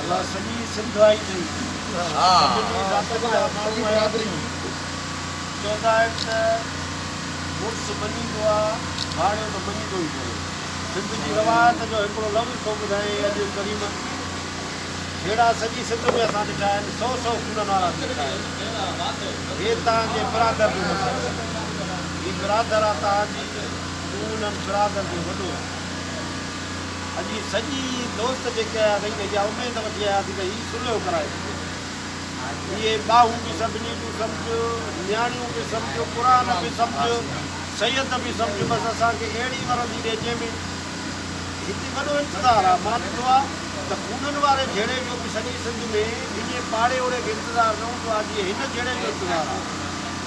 الله سڄي سنڌ آئي اٿئي. سڀني ذاتن جا ماڻهو آيا اٿئي. چوندا آهن ته مڙس مڃيندو آ، ڀاڻيو ته مڃيندو ئي ڪونهي. سنڌ جي روايت جو هڪڙو لفظ ٿو ٻڌايائين اڄ ڪريم. جهيڙا سڄي سنڌ ۾ اسان ڏٺا آهن، سئو سئو خونن وارا به ڏٺا آهن. هي توهان جي برادر جو مسئلو آهي. هي برادر آ توهان جي، تون انهن برادر جو وڏو آهين. اڄ هي سڄي دوست جيڪي آيا اٿئي ته اها اميد وٺي آياسين ته هي صلح ڪرائي ڇڏيندو. اهي ٻانهون به سڀني جون سمجهه، نياڻيون به سمجهه، قرآن به سمجهه، سيد به سمجهه، بس اسان کي اهڙي ورندي ڏي جنهن ۾ هتي وڏو انتظار آ. مان ڏٺو آ ته خونن واري جهيڙي جو به سڄي سنڌ ۾ ائين پاڙي اوڙي کي انتظار نه هوندو آ جيئن هن جهيڙي جو انتظار آ.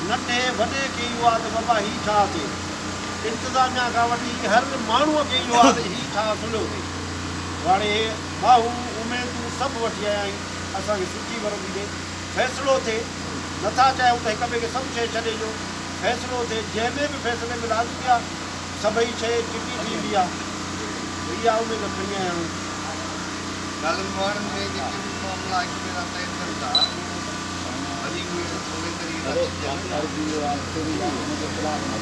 ننڍي وڏي کي اهو آ ته بابا هي ٺاهه ٿئي. انتظاميا کان وٺي هر ماڻهوء کي اهو آ ته هي ٺاهه سلهو ٿئي. هاڻي هي ٻانهون، اميدون سڀ وٺي آيا آهين. اسان کي سٺي ورندي ڏي. فيصلو ٿئي. نه ٿا چاهيون ته هڪ ٻئي کي سڀ شيء ڇڏي ڏيو. فيصلو ٿئي. جنهن ۾ به فيصلي ۾ راضي ٿيا. سڀئي شيء چٽي ٿي ويندي آ. اها اميد کڻي آيا آهيون. ڳالهين مهاڙن ۾ جيڪي به معاملا هڪ ٻئي سان طئي ٿين ٿا، ڀلي اهي سولي طريقي سان ڇڏجن.